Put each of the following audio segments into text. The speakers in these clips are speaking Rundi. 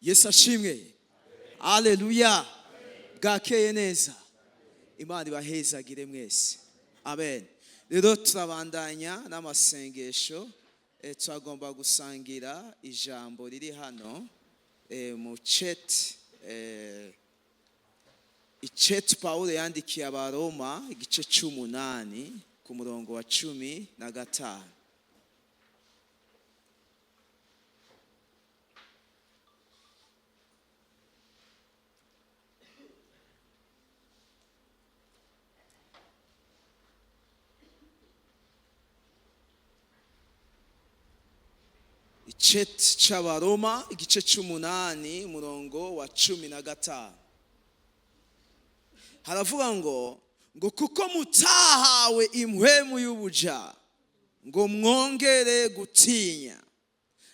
Yesu ashimwe. Aleluya. Bwakeye neza. Imana ibahezagire mwese. Amen. Rero turabandanya n'amasengesho. Turagomba gusangira ijambo riri hano mu chat, icete Pawulo yandikiye Abaroma, igice c'umunani ku murongo wa 15. Icete c'Abaroma, igice c'umunani, umurongo wa 15, haravuga ngo kuko mutahawe impwemu y'ubuja ngo mwongere gutinya,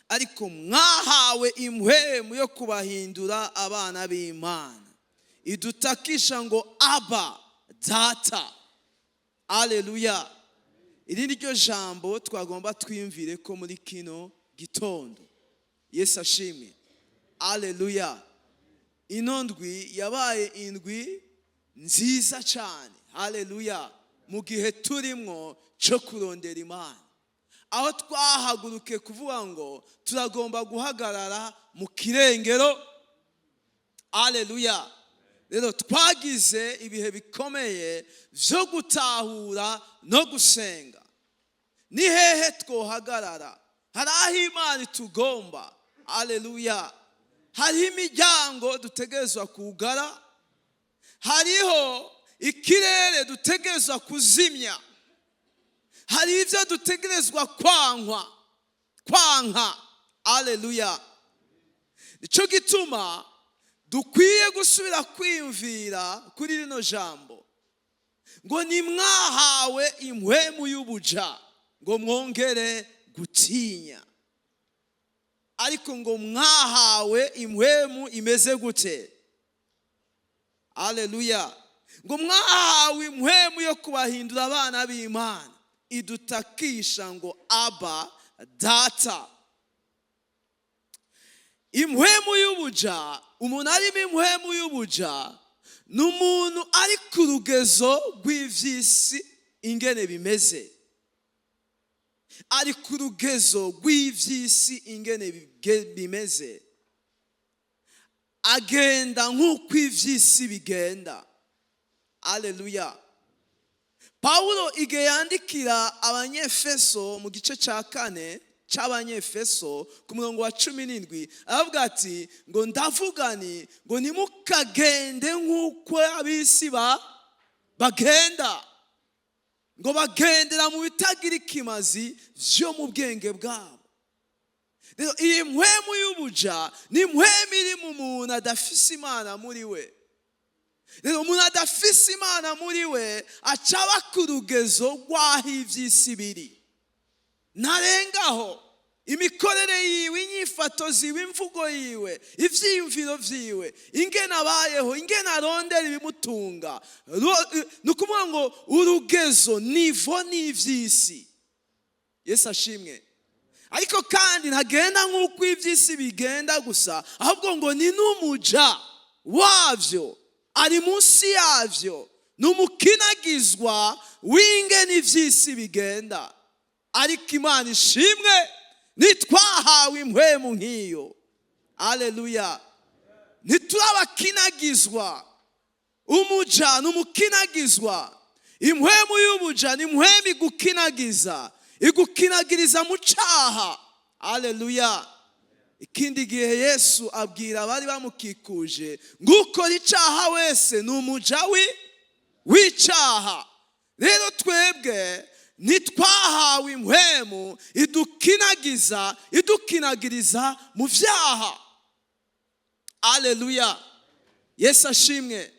ariko mwahawe impwemu yo kubahindura abana b'Imana, idutakisha ngo Aba, Data. Aleluya. Iri ni ryo jambo twagomba twiyumvire ko muri kino gitondo. Yesu ashimwe. Aleluya. Ino ndwi yabaye indwi nziza cyane. Haleluya. Mu gihe turimwo cyo kurondera Imana, aho twahaguruke kuvuga ngo turagomba guhagarara mu kirengero. Aleluya. Rero twagize ibihe bikomeye byo gutahura no gusenga. Ni hehe twohagarara? Hari aho Imana itugomba. Aleluya. Hariho imiryango dutegerezwa kugara, hariho ikirere dutegerezwa kuzimya, hari ibyo dutegerezwa kwanka. Aleluya. Nicyo gituma dukwiye gusubira kwiyumvira kuri rino jambo ngo nimwahawe impwemu y'ubuja ngo mwongere gutinya, ariko ngo mwahawe impwemu imeze gute? Aleluya. Ngo mwahawe impwemu yo kubahindura abana b'Imana, idutakisha ngo Aba, Data. Impwemu y'ubuja, umuntu arimo impwemu y'ubuja ni umuntu ari ku rugezo rw'ivy'isi ingene bimeze, ari ku rugezo rw'ivy'isi ingene bimeze, agenda nk'uko ivy'isi bigenda. Aleluya. Pawulo igihe yandikira Abanyefeso mu gice ca 4 c'Abanyefeso ku murongo wa 17, aravuga ati ngo ndavuga ni ngo ntimukagende nk'uko ab'isi bagenda, ngo bagendera mu bitagira ikimazi vyo mu bwenge bwabo. Rero iyi mpwemu y'ubuja ni mpwemu iri mu muntu adafise Imana muri we. Rero umuntu adafise Imana muri we acaba ku rugezo rw'aho ivy'isi biri, ntarengaho. Imikorere yiwe, inyifato ziwe, imvugo yiwe, ivyiyumviro vyiwe, ingene abayeho, ingene arondera ibimutunga, ni ukuvuga ngo urugezo nivo n'ivy'isi. Yesu ashimwe. Ariko kandi ntagenda nk'uko ivy'isi bigenda gusa, ahubwo ngo ni n'umuja wavyo, ari munsi yavyo, ni umukinagizwa w'ingene ivy'isi bigenda. Ariko Imana ishimwe, nitwahawe impwemu nk'iyo. Aleluya. Ntiturabakinagizwa. Umuja ni umukinagizwa. Impwemu y'ubuja ni impwemu igukinagiza, igukinagiriza mu caha. Aleluya. Ikindi gihe Yesu abwira abari bamukikuje ngo ukora icaha wese ni umuja w'icaha. Rero twebwe ntitwahawe impwemu idukinagiza, idukinagiriza mu vyaha. Aleluya. Yesu ashimwe.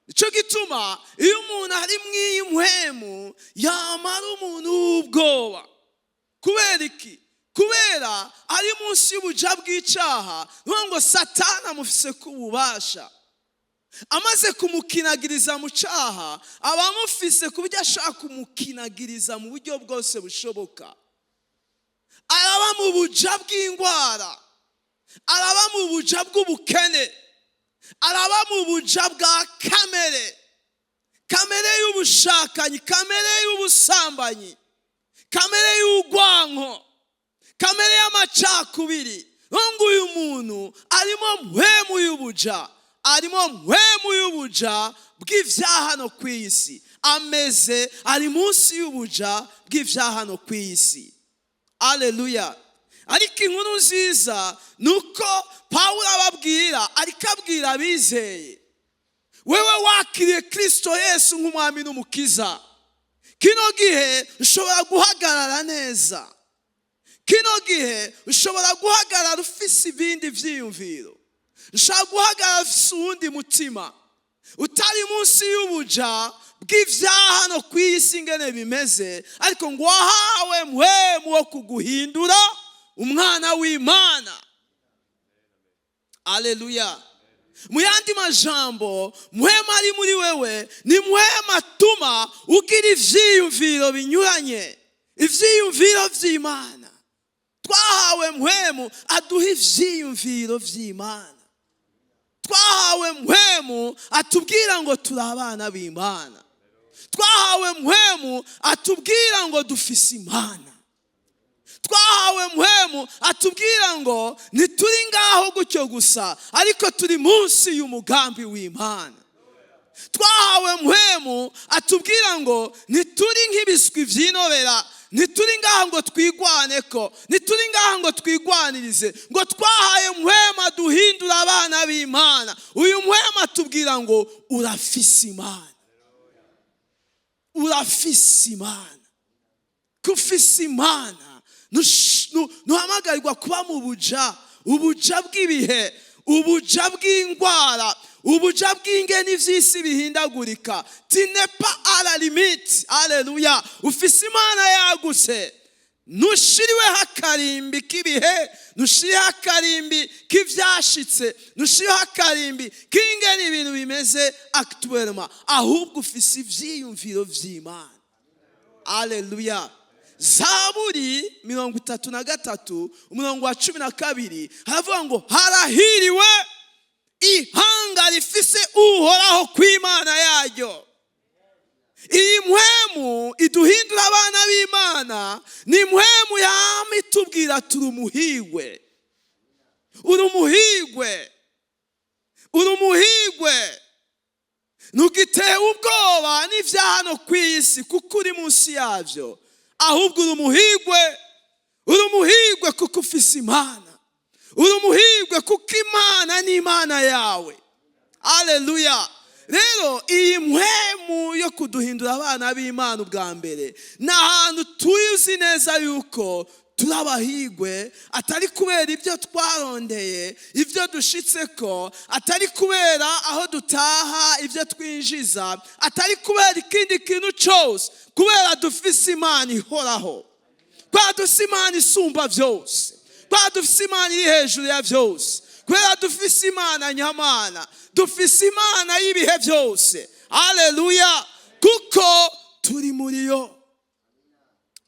Nico gituma iyo umuntu ari mw'iyi mpwemu yamara umuntu w'ubwoba. Kubera iki? Kubera ari munsi y'ubuja bw'icaha. Niyo ngo Satani amufise ku bubasha, amaze kumukinagiriza mu caha, aba amufise ku buryo ashaka kumukinagiriza mu buryo bwose bushoboka. Araba mu buja bw'ingwara, araba mu mu buja bw'ubukene, araba mu buja bwa kamere, kamere y'ubushakanyi, kamere y'ubusambanyi, kamere y'urwanko, kamere y'amacakubiri. Ngo uyu muntu arimo mpwemu y'ubuja, arimo mpwemu y'ubuja bw'ibyaha no ku isi, ameze ari munsi y'ubuja bw'ibyaha no ku isi. Aleluya. Ariko inkuru nziza ni uko Pawulo ababwira, ariko abwira abizeye: wewe wakiriye Kirisito Yesu nk'umwami n'umukiza, kino gihe ushobora guhagarara neza, kino gihe ushobora guhagarara ufise ibindi vyiyumviro, ushobora guhagarara ufise uwundi mutima utari munsi y'ubuja bw'ivyaha no ku isi ingene bimeze, ariko ngo wahawe mpwemu wo kuguhindura umwana w'Imana. Aleluya. Mu yandi majambo, mpwemu ari muri wewe ni mpwemu atuma ugira ivyiyumviro binyuranye, ivyiyumviro vy'Imana. Twahawe mpwemu aduha ivyiyumviro vy'Imana. Twahawe mpwemu atubwira ngo turi abana b'Imana. Twahawe mpwemu atubwira ngo dufise Imana. Twahawe mpwemu atubwira ngo ntituri ngaho gutyo gusa, ariko turi munsi y'umugambi w'Imana. Twahawe mpwemu atubwira ngo ntituri nk'ibiswi vyinobera, ntituri ngaho ngo twigwaneko, ntituri ngaho ngo twigwanirize, ngo twahaye mpwemu aduhindura abana b'Imana. Uyu mpwemu atubwira ngo urafise Imana, urafise Imana. Kufise Imana ntuhamagarirwa kuba mu buja, ubuja bw'ibihe, ubuja bw'indwara, ubuja bw'ingene ivy'isi bihindagurika. Tu n'es pas à la limite. Aleluya. Ufise Imana yagutse, ntushiriweho akarimbi k'ibihe, ntushiriweho akarimbi k'ivyashitse, ntushiriweho akarimbi k'ingene ibintu bimeze actuellement, ahubwo ufise ivyiyumviro vy'Imana. Aleluya. Zaburi 33 umurongo wa 12 haravuga ngo harahiriwe ihanga rifise Uhoraho kw'Imana yaryo. Iyi mpwemu iduhindura abana b'Imana ni mpwemu yama itubwira turi umuhigwe, uri umuhigwe, uri umuhigwe. Ntugitewe ubwoba n'ivyaha no ku isi kuko uri munsi yavyo, ahubwo uri umuhigwe, uri umuhigwe kuko ufise Imana, uri umuhigwe kuko Imana ni Imana yawe. Aleluya. Rero iyi mpwemu yo kuduhindura abana b'Imana ubwa mbere ni ahantu tuzi neza yuko turabahigwe, atari kubera ibyo twarondeye, ibyo dushitseko, atari kubera aho dutaha, ibyo twinjiza, atari kubera ikindi kintu cyose, kubera dufise Imana ihoraho, kubera dufise Imana isumba byose, kubera dufise Imana iri hejuru ya byose, kubera dufise Imana nyamana, dufise Imana y'ibihe byose. Aleluya. Kuko turi muri yo.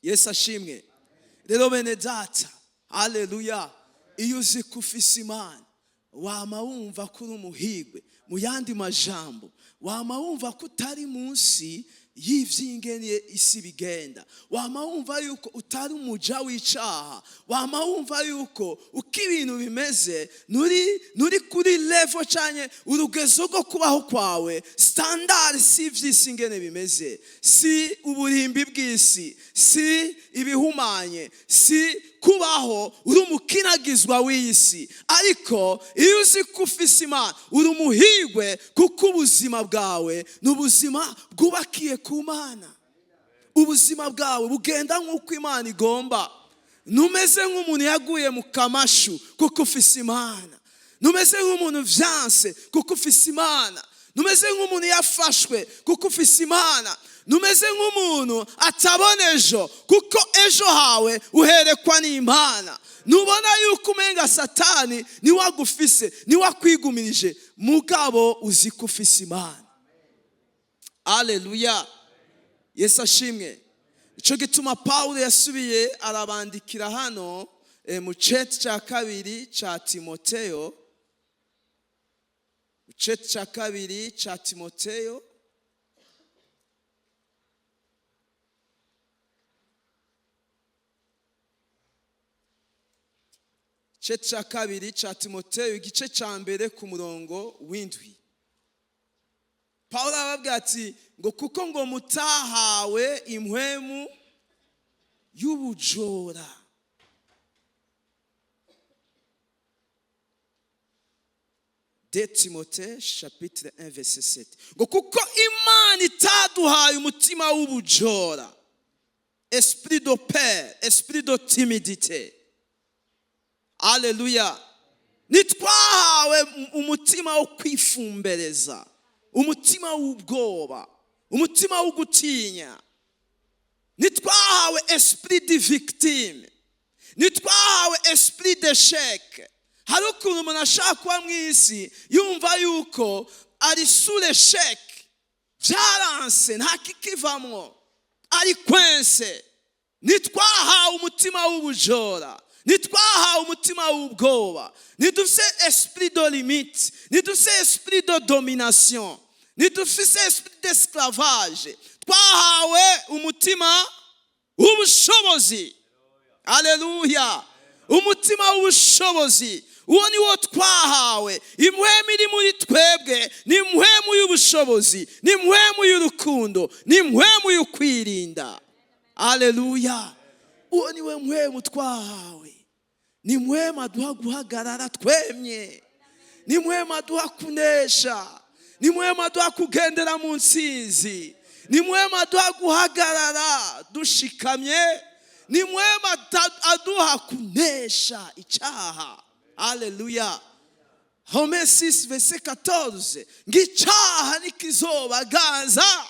Yesu ashimwe. Rero bene data, aleluya, iyo uzi ko ufise Imana, wama wumva ko uri umuhigwe. Mu yandi majambo, wama wumva ko utari munsi y'ivy'ingene isi bigenda, wama wumva yuko utari umuja w'icaha, wama wumva yuko uko ibintu bimeze nuri kuri level canke urugezo rwo kubaho kwawe, standard si ivy'isi ingene bimeze, si uburimbi bw'isi, si ibihumanye, si kubaho uri umukinagizwa w'iyi si. Ariko iyo uzi ko ufise Imana, uri umuhigwe, kuko ubuzima bwawe ni ubuzima bwubakiye ku Mana. Ubuzima bwawe bugenda nk'uko Imana igomba. Ntumeze nk'umuntu yaguye mu kamashu kuko ufise Imana. Ntumeze nk'umuntu vyanse kuko ufise Imana. Ntumeze nk'umuntu yafashwe kuko ufise Imana. Ntumeze nk'umuntu atabona ejo kuko ejo hawe uherekwa n'Imana. Nubona yuko umenga Satani niwe agufise, niwe akwigumirije, mugabo uzi ko ufise Imana. Aleluya. Yesu ashimwe. Ico gituma Paulo yasubiye arabandikira hano mu cete cya kabiri cya Timoteyo. Igice cya kabiri cya Timoteyo, igice cya kabiri cya Timoteyo, igice cya mbere ku murongo w'indwi. Pawulo arababwira ati ngo kuko ngo mutahawe impwemu y'ubujora, De Timothée chapitre 1 verset 7, ngo kuko Imana itaduhaye umutima w'ubujora, esprit de peur, esprit de timidité. Aleluya. Ntitwahawe umutima wo kwifumbereza, umutima w'ubwoba, umutima wo gutinya. Ntitwahawe esprit de victime, ntitwahawe esprit d'échec. Hari ukuntu umuntu ashaka kuba mu isi yumva yuko ari sous l'échec, byaranse, nta kikivamwo, ari coincé. Ntitwahawe umutima w'ubujora, ntitwahawe umutima w'ubwoba, ntidufise esprit de limite, ntidufise esprit de domination, ntidufise esprit d'esclavage. Twahawe umutima w'ubushobozi. Aleluya. Umutima w'ubushobozi, uwo ni wo twahawe. Impwemu iri muri twebwe ni impwemu y'ubushobozi, ni impwemu y'urukundo, ni impwemu y'ukwirinda. Aleluya. Uwo ni we mpwemu twahawe. Ni mpwemu aduha guhagarara twemye, ni mpwemu aduha kunesha, ni mpwemu aduha kugendera mu nsinzi, ni mpwemu aduha guhagarara dushikamye, ni mpwemu aduha kunesha icyaha. Aleluya. Romains 6 verset 14, ngo icyaha ntikizobaganza,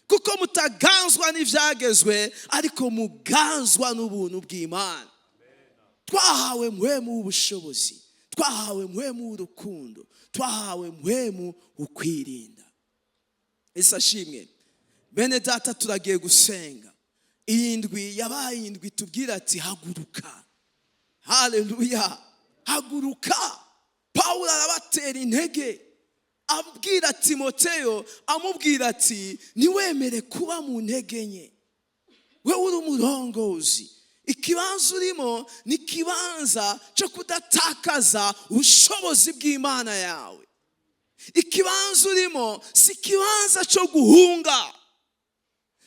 kuko mutaganzwa n'ibyagezwe, ariko muganzwa n'ubuntu bw'Imana. Twahawe mpwemu w'ubushobozi, twahawe mpwemu w'urukundo, twahawe mpwemu ukwirinda. Ese ashimwe. Bene data, turagiye gusenga. Iyi ndwi yabaye indwi tubwira ati haguruka. Haleluya, haguruka. Pawulo arabatera intege, abwira Timoteyo, amubwira ati ntiwemere kuba mu ntege nke, wewe uri umurongozi. Ikibanza urimo ni ikibanza cyo kudatakaza ubushobozi bw'Imana yawe. Ikibanza urimo si ikibanza cyo guhunga,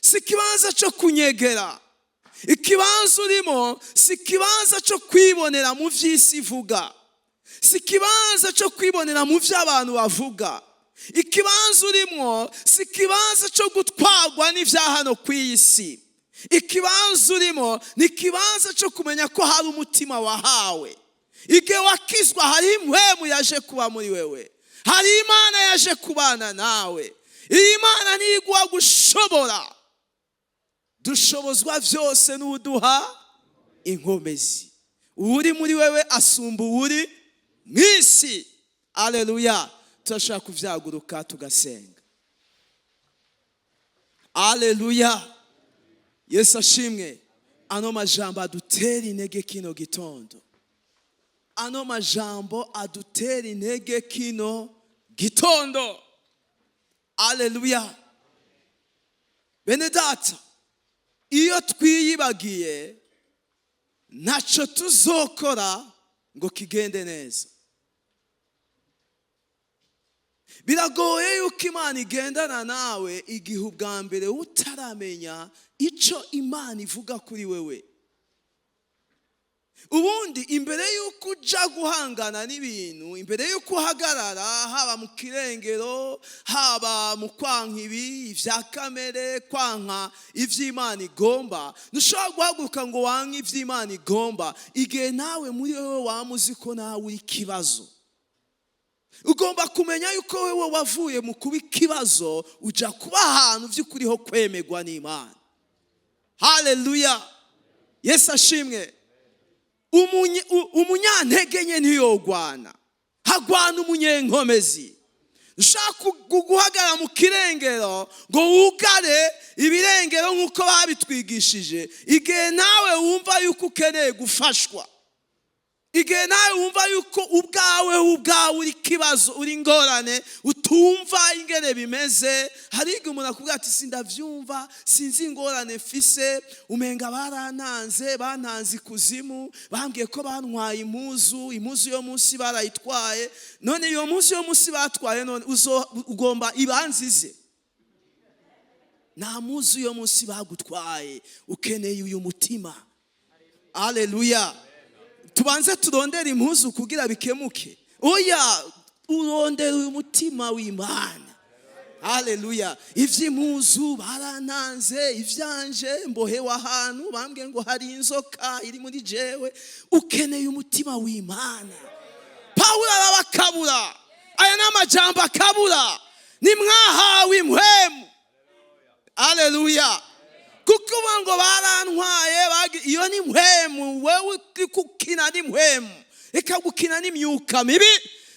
si ikibanza cyo kunyegera. Ikibanza urimo si ikibanza cyo kwibonera mu by'isi ivuga, si ikibanza cyo kwibonera mu byo abantu bavuga. Ikibanza urimo si ikibanza cyo gutwarwa n'ibya hano ku iyi si. Ikibanza urimo ni ikibanza cyo kumenya ko hari umutima wahawe. Igihe wakizwa hari impwemu yaje kuba muri wewe, hari Imana yaje kubana nawe. Iyi Mana niyo iguha gushobora. Dushobozwa byose n'uduha inkomezi. Uri muri wewe asumba uri mu isi. Aleluya. Turashaka kuvyaguruka tugasenga. Aleluya. Yesu ashimwe. Ano majambo adutera intege kino gitondo, ano majambo adutera intege kino gitondo. Aleluya. Bene data, iyo twiyibagiye ntacyo tuzokora ngo kigende neza. Biragoye yuko Imana igendana nawe igihe ubwa mbere utaramenya icyo Imana ivuga kuri wewe. Ubundi imbere y'uko uja guhangana n'ibintu, imbere y'uko uhagarara, haba mu kirengero, haba mu kwanka ibi ibya kamere, kwanka iby'Imana igomba, ntushobora guhaguruka ngo wanke iby'Imana igomba igihe nawe muri wowe waba uzi ko nawe uri ikibazo. Ugomba kumenya yuko wewe wavuye mu kuba ikibazo uja kuba ahantu by'ukuri ho kwemerwa n'Imana. Haleluya. Yesu ashimwe. Umunyantege nke ntiyogwana, hagwana umunyenkomezi. Ushaka guhagarara mu kirengero ngo wugare ibirengero nk'uko babitwigishije, igihe nawe wumva yuko ukeneye gufashwa, Igihe nawe wumva yuko ubwawe uri kibazo, uri ingorane, utumva ingene bimeze. Hari igihe umuntu akubwira ati: "Sindavyumva, sinzi ingorane mfise, umenga barantanze, bantanze ikuzimu, bambwiye ko bantwaye impuzu, impuzu yo munsi barayitwaye." None iyo mpuzu yo munsi batwaye, none ugomba ibanzize? Nta mpuzu yo munsi bagutwaye, ukeneye uyu mutima. Aleluya! Tubanze turondere impuzu kugira bikemuke? Oya, urondera uyu mutima w'Imana. Haleluya! Ivy'impuzu barantanze, ivyanje mbohewe ahantu, bambwiye ngo hari inzoka iri muri jewe. Ukeneye umutima w'Imana. Pawulo arabakabura. Aya ni amajambo akabura: nimwahawe impwemu. Aleluya! Kuko uba ngo barantwaye, iyo ni mpwemu. Wewe uri gukina n'impwemu, reka gukina n'imyuka mibi.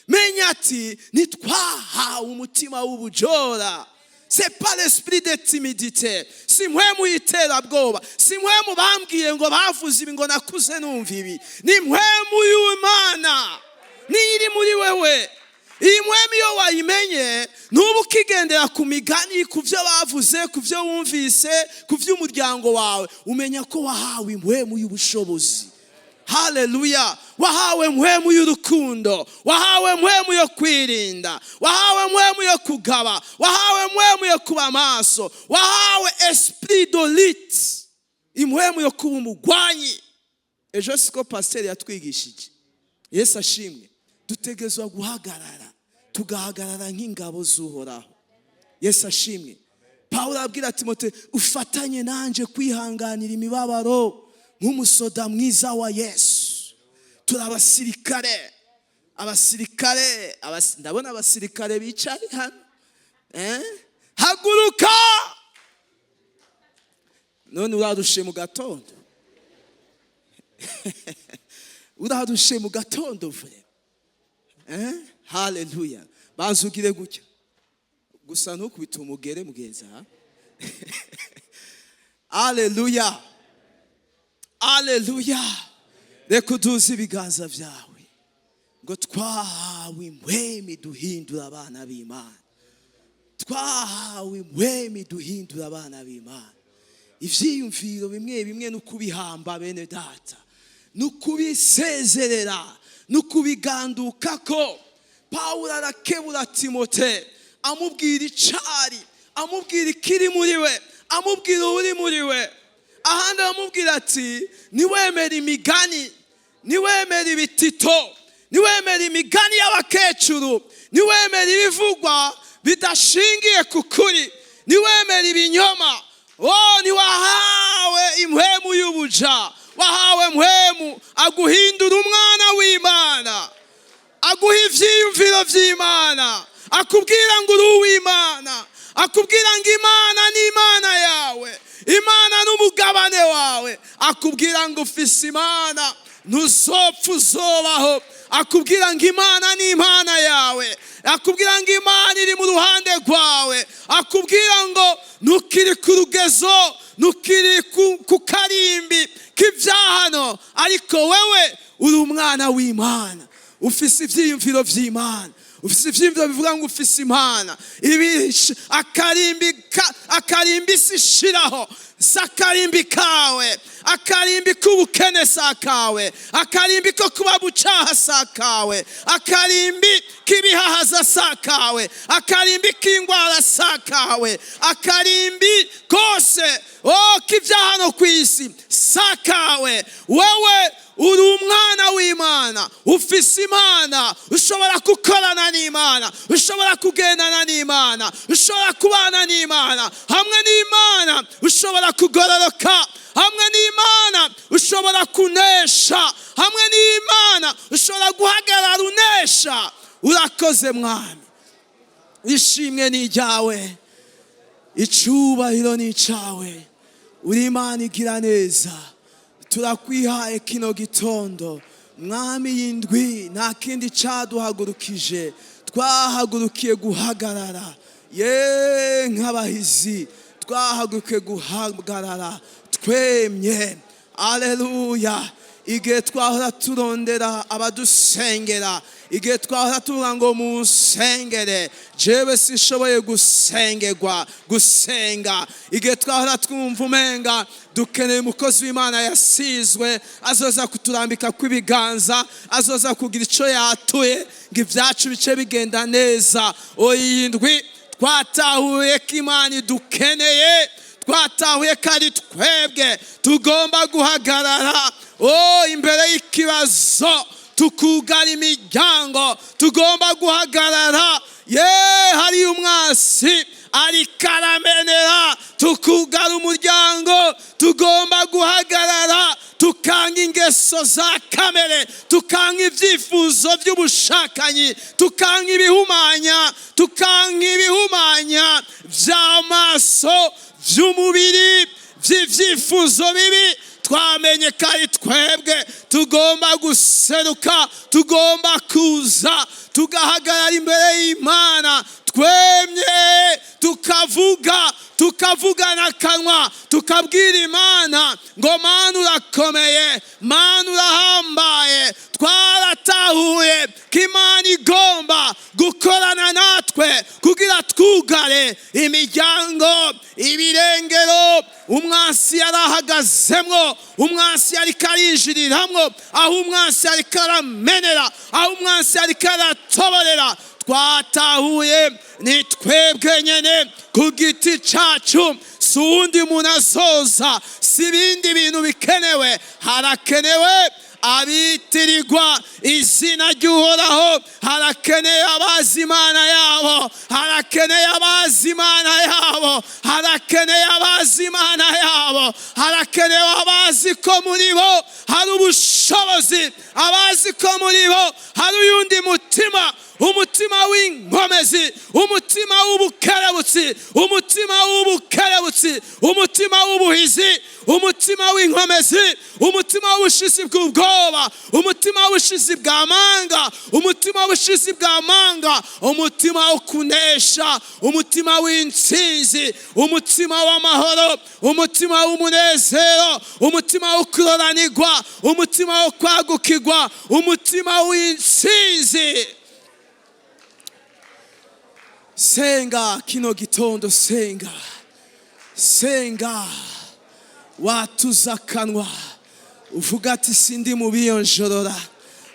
Menya ati ntitwahawe umutima w'ubujora. C'est pas l'esprit de timidité, si mpwemu y'iterabwoba, si mpwemu bambwiye ngo bavuze ibi, ngo nakuze numva ibi. Ni mpwemu y'Imana, niyo iri muri wewe. Iyi mpwemu iyo wayimenye, ntuba ukigendera ku migani, ku byo bavuze, ku byo wumvise, ku by'umuryango wawe. Umenya ko wahawe impwemu y'ubushobozi. Haleluya! Wahawe mpwemu y'urukundo, wahawe mpwemu yo kwirinda, wahawe mpwemu yo kugaba, wahawe mpwemu yo kuba maso, wahawe esprit de lutte, impwemu yo kuba umugwanyi. Ejo siko pasiteri yatwigishije? Yesu ashimwe! Dutegerezwa guhagarara, tugahagarara nk'ingabo z'Uhoraho. Yesu ashimwe! Pawulo abwira Timote: "Ufatanye nanjye kwihanganira imibabaro nk'umusoda mwiza wa Yesu." Turi abasirikare, abasirikare. Ndabona abasirikare bicaye hano. Eh? Haguruka! None urarushe mu gatondo, urarushe mu gatondo vure. Eh? Haleluya! Banza ugire gutya gusa, ntukubite umugere mugenzi. Ha, aleluya, aleluya! Reka uduze ibiganza byawe ngo twahawe impwemu duhindura abana b'Imana. Twahawe impwemu duhindura abana b'Imana. Ivyiyumviro bimwe bimwe no kubihamba, bene data, no kubisezerera, no kubiganduka ko Pawulo arakebura Timote, amubwira icari, amubwira ikiri muri we, amubwira uri muri we. Ahandi aramubwira ati: "Niwemera imigani, niwemera ibitito, niwemera imigani y'abakecuru, niwemera ibivugwa bidashingiye ku kuri, niwemera ibinyoma, oh, ntiwahawe impwemu y'ubuja, wahawe mpwemu aguhindura umwana w'Imana, aguha ivyiyumviro vy'Imana, akubwira ngo uri uw'Imana, akubwira ngo Imana ni Imana yawe, Imana n'umugabane wawe, akubwira ngo ufise Imana, ntuzopfa, uzobaho, akubwira ngo Imana ni Imana yawe, akubwira ngo Imana iri mu ruhande rwawe, akubwira ngo ntukiri ku rugezo, ntukiri ku karimbi k'ibyahano, ariko wewe uri umwana w'Imana, ufise ivyiyumviro vy'Imana, ufise ivyiyumviro bivuga ngo ufise Imana." Ibi akarimbi akarimbi isi ishiraho si akarimbi kawe. Akarimbi k'ubukene si akawe. Akarimbi ko kuba bucaha si akawe. Akarimbi k'ibihahaza si akawe. Akarimbi k'indwara si akawe. Akarimbi kose, oh, k'ibyaha no ku isi si akawe. Wewe uri umwana w'Imana, ufise Imana, ushobora gukorana n'Imana, ushobora kugendana n'Imana, ushobora kubana n'Imana. Hamwe n'Imana ushobora kugororoka, hamwe n'Imana ushobora kunesha, hamwe n'Imana ushobora guhagarara unesha. Urakoze Mwami, ishimwe ni iryawe, icubahiro ni icawe. Uri Imana igira neza. Turakwihaye kino gitondo, Mwami. Y'indwi nta kindi caduhagurukije, twahagurukiye guhagarara ye nk'abahizi, twahagurukiye guhagarara twemye. Aleluya! Igihe twahora turondera abadusengera, igihe twahora tuvuga ngo munsengere, jewe sishoboye gusengerwa, gusenga, igihe twahora twumva umenga dukeneye umukozi w'Imana yasizwe azoza kuturambika kw'ibiganza, azoza kugira icyo yatuye ngo ibyacu bice bigenda neza, iyi ndwi twatahuye ko Imana idukeneye. Twatahuye ko ari twebwe tugomba guhagarara imbere y'ikibazo, tukugara imiryango. Tugomba guhagarara ye hari umwasi ariko aramenera, tukugara umuryango. Tugomba guhagarara, tukanga ingeso za kamere, tukanga ibyifuzo by'ubushakanyi, tukanga ibihumanya, tukanga ibihumanya by'amaso, by'umubiri, by'ibyifuzo bibi. Twamenye ko ari twebwe tugomba guseruka, tugomba kuza tugahagarara imbere y'Imana twemye, tukavuga, tukavugana akanwa, tukabwira Imana ngo: "Mana, urakomeye, Mana, urahambaye." Twaratahuye ko Imana igomba gukorana natwe kugira twugare imiryango, ibirengero umwansi yarahagazemwo, umwansi ariko arinjiriramwo, aho umwansi ariko aramenera, aho umwansi ariko aratoborera. Twatahuye ni twebwe nyene ku giti cacu, si uwundi muntu azoza, si ibindi bintu bikenewe. Harakenewe abitirirwa izina ry'Uhoraho, harakeneye abazi Imana yabo, harakeneye abazi Imana yabo, harakeneye abazi Imana yabo, harakenewe abazi ko muri bo hari ubushobozi, abazi ko muri bo hari uyundi mutima, umutima w'inkomezi, umutima w'ubukerebutsi, umutima w'ubukerebutsi, umutima w'ubuhizi, umutima w'inkomezi, umutima w'ubushizi bw'ubwoba, umutima w'ubushizi bw'amanga, umutima w'ubushizi bw'amanga, umutima wo kunesha, umutima w'intsinzi, umutima w'amahoro, umutima w'umunezero, umutima wo kuroranirwa, umutima wo kwagukirwa, umutima w'intsinzi. Senga kino gitondo, senga, senga, watuza akanwa, uvuga ati: "Sindi mu biyonjorora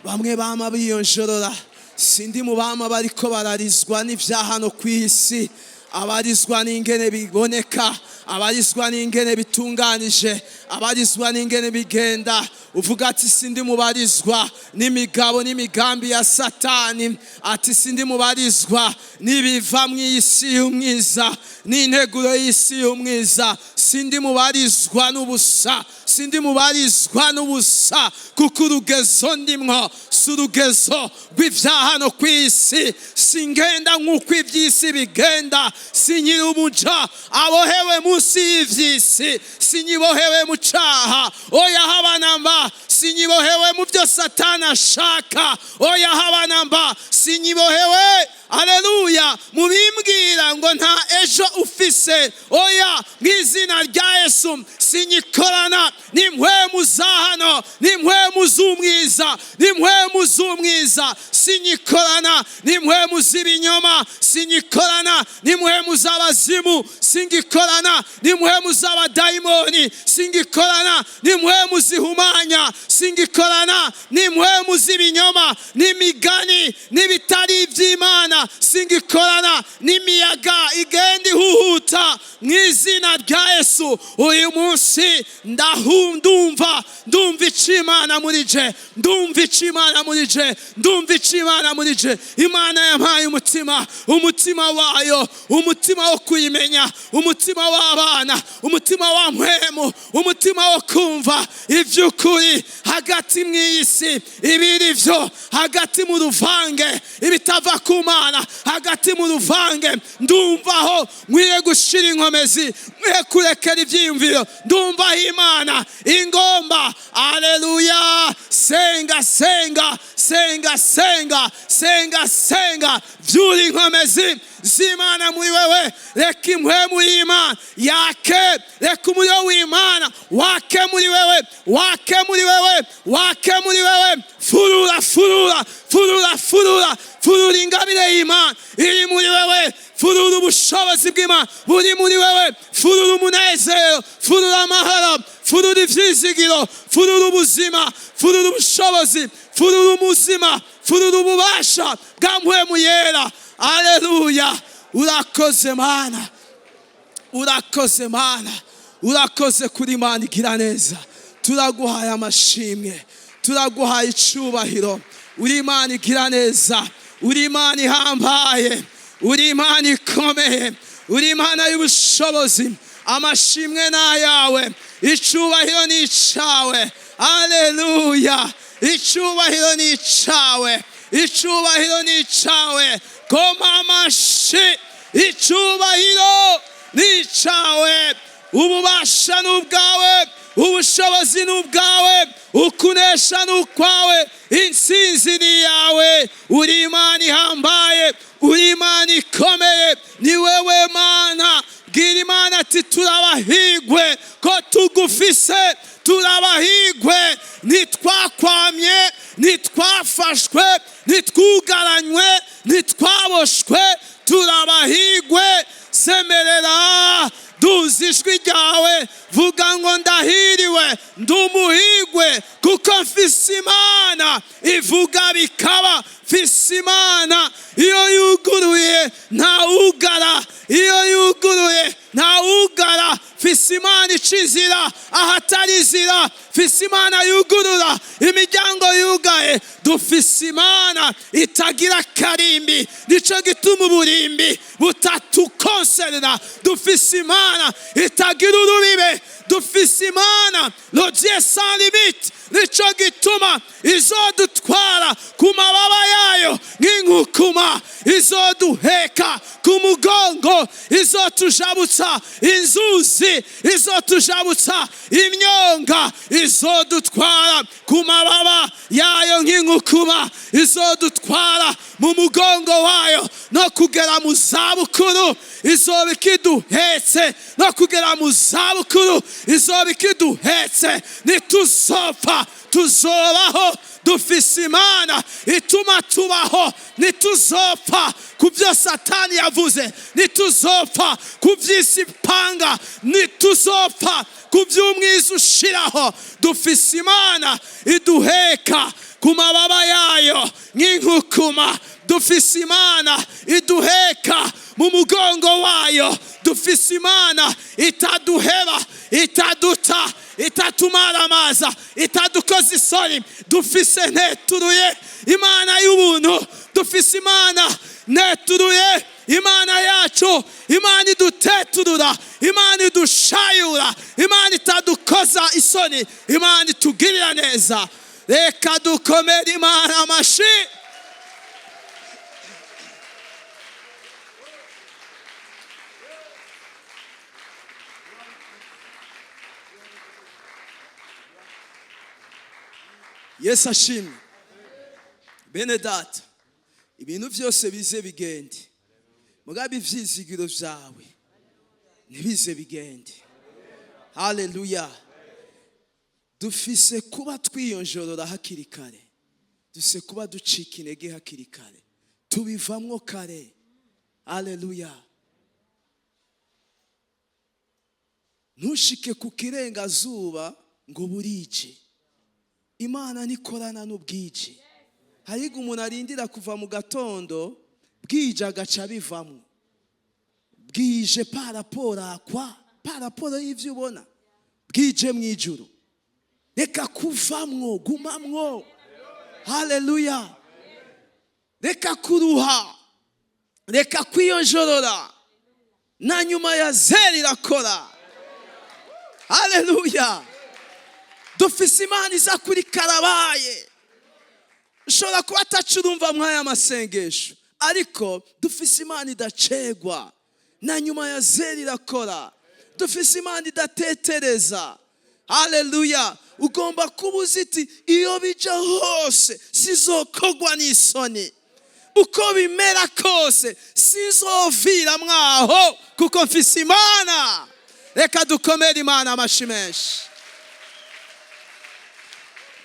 bamwe bama biyonjorora, sindi mu bama bariko bararizwa n'ibya hano ku isi, abarizwa n'ingene biboneka, abarizwa n'ingene bitunganije, abarizwa n'ingene bigenda." Uvuga ati: "Sindi mubarizwa n'imigabo n'imigambi ya Satani." Ati: "Sindi mubarizwa n'ibiva mu isi y'umwiza, n'integuro y'isi y'umwiza. Sindi mubarizwa n'ubusa, sindi mubarizwa n'ubusa, kuko urugezo ndimwo si urugezo rw'ibya hano ku isi. Singenda nk'uko iby'isi bigenda, sinkiri umuja abohewe munsi y'ivy'isi, sinyibohewe mu caha, oya, haba namba. Sinyibohewe mu byo Satani ashaka, oya, haba namba. Sinyibohewe, aleluya, mu bimbwira ngo nta ejo ufise, oya. Mu izina rya Yesu, sinyikorana n'impwemu za hano, n'impwemu z'umwiza, n'impwemu z'umwiza. Sinyikorana n'impwemu z'ibinyoma, sinyikorana n'impwemu z'abazimu, singikorana n'impwemu z'abadayimoni, singikorana n'impwemu zihumanya, singikorana n'impwemu z'ibinyoma, n'imigani, n'ibitari iby'Imana, singikorana n'imiyaga igenda ihuhuta. Mu izina rya Yesu, uyu munsi ndumva, ndumva icyo Imana muri je, ndumva icyo Imana muri je, ndumva icyo Imana muri je. Imana yampaye umutima, umutima wayo, umutima wo kuyimenya, umutima w'abana, umutima wa mpwemu, umutima wo kumva iby'ukuri hagati mu iyi si, ibiri byo hagati mu ruvange, ibitava ku Mana hagati mu ruvange. Ndumva aho nkwiye gushira inkomezi, nkwiye kurekera ibyiyumviro. Ndumva aho Imana ingomba. Aleluya! Senga, senga, senga, senga, senga, senga. Vyura inkomezi z'Imana muri wewe. Reka impwemu y'Imana yake, reka umuriro w'Imana wake muri wewe, wake muri wewe, wake muri wewe. Furura, furura, furura, furura, furura ingabire y'Imana iri muri wewe. Furura ubushobozi bw'Imana buri muri wewe. Furura umunezero, furura amahoro, furura ivyizigiro, furura ubuzima, furura ubushobozi, furura umuzima, furura ububasha bwa Mpwemu Yera. Aleluya! Urakoze Mana, urakoze Mana, urakoze kuri Imana igira neza. Turaguhaye amashimwe, turaguhaye icubahiro. Uri Imana igira neza, uri Imana ihambaye, uri Imana ikomeye, uri Imana y'ubushobozi. Amashimwe ni ayawe, icubahiro ni icawe. Aleluya! Icubahiro ni icawe, icubahiro ni icawe. Koma amashi! Icubahiro ni icawe, ububasha ni ubwawe, ubushobozi ni ubwawe, ukunesha ni ukwawe, intsinzi ni iyawe. Uri Imana ihambaye, uri Imana ikomeye, ni wewe Mana. Bwira Imana ati: "Turabahigwe ko tugufise, turabahigwe, ntitwakwamye, ntitwafashwe, ntitwugaranywe, ntitwaboshwe, turabahigwe." Semerera, duza ijwi ryawe, vuga ngo: "Ndahiriwe, ndi umuhigwe, kuko mfise Imana ivuga bikaba. Mfise Imana iyo yuguruye ntawugara, iyo yuguruye ntawugara. Mfise Imana ica inzira ahatari inzira, mfise Imana yugurura imiryango yugaye. Dufise Imana itagira karimbi, nico gituma uburimbi butatukonserera. Dufise Imana itagira urubibe, dufise Imana, le Dieu sans limite, nico gituma izodutwara ku mababa yayo nk'inkukuma, izoduheka ku mugongo, izotujabutsa inzuzi, izotujabutsa imyonga, izodutwara ku mababa yayo nk'inkukuma, izodutwara mu mugongo wayo no kugera mu zabukuru. Izoba ikiduhetse no kugera mu zabukuru, izoba ikiduhetse. Ntituzopfa, tuzobaho. Dufise Imana ituma tubaho. Ntituzopfa ku byo Satani yavuze, ntituzopfa ku by'isi ipanga, ntituzopfa ku by'umwiza ushiraho. Dufise Imana iduheka ku mababa yayo nk'inkukuma, dufise Imana iduheka mu mugongo wayo, dufise Imana itaduheba, itaduta, itatumaramaza, itadukoza isoni. Dufise nteturuye, Imana y'ubuntu. Dufise Imana neturuye, Imana yacu, Imana iduteturura, Imana idushayura, Imana itadukoza isoni, Imana itugirira neza. Reka dukomere Imana amashi. Yesu ashimwe. Bene Data, ibintu byose bize bigende, mugabe ivyizigiro vyawe ntibize bigende. Haleluya! Dufise kuba twiyonjorora hakiri kare, dufise kuba ducika intege hakiri kare, tubivamwo kare. Haleluya! Ntushike ku kirengazuba ngo burije. Imana ntikorana n'ubwije. Hariga umuntu arindira kuva mu gatondo bwije agaca bivamwo. Bwije par rapport à quoi? Par rapport y'ivyo ubona? Bwije mu ijuru? Reka kuvamwo, gumamwo. Haleluya! Reka kuruha, reka kwiyonjorora. Na nyuma ya zeri irakora. Haleluya! Dufise Imana iza kuri karabaye. Ushobora kuba atacurumva mw'aya masengesho, ariko dufise Imana idacegwa, na nyuma ya zeri irakora. Dufise Imana idatetereza. Haleluya! Ugomba kuba uzi iti: "Iyo bija hose sizokogwa n'isoni, uko bimera kose sizovira mwaho, kuko mfise Imana." Reka dukomere Imana amashi menshi.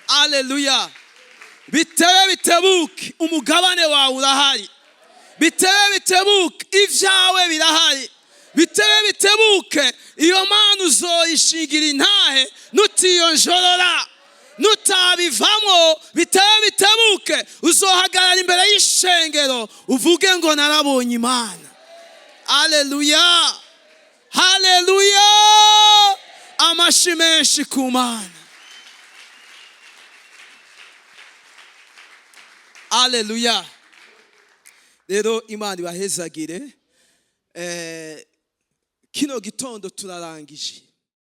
Aleluya! Bitebe bitebuke, umugabane wawe urahari. Bitebe bitebuke, ibyawe birahari. Bitebe bitebuke, iyo Mana uzoyishingira intahe. Nutiyonjorora, nutabivamo, bitebe bitebuke uzohagarara imbere y'ishengero uvuge ngo: "Narabonye Imana." Aleluya, haleluya! Amashi menshi ku Mana. Aleluya! Rero Imana ibahezagire. Kino gitondo turarangije.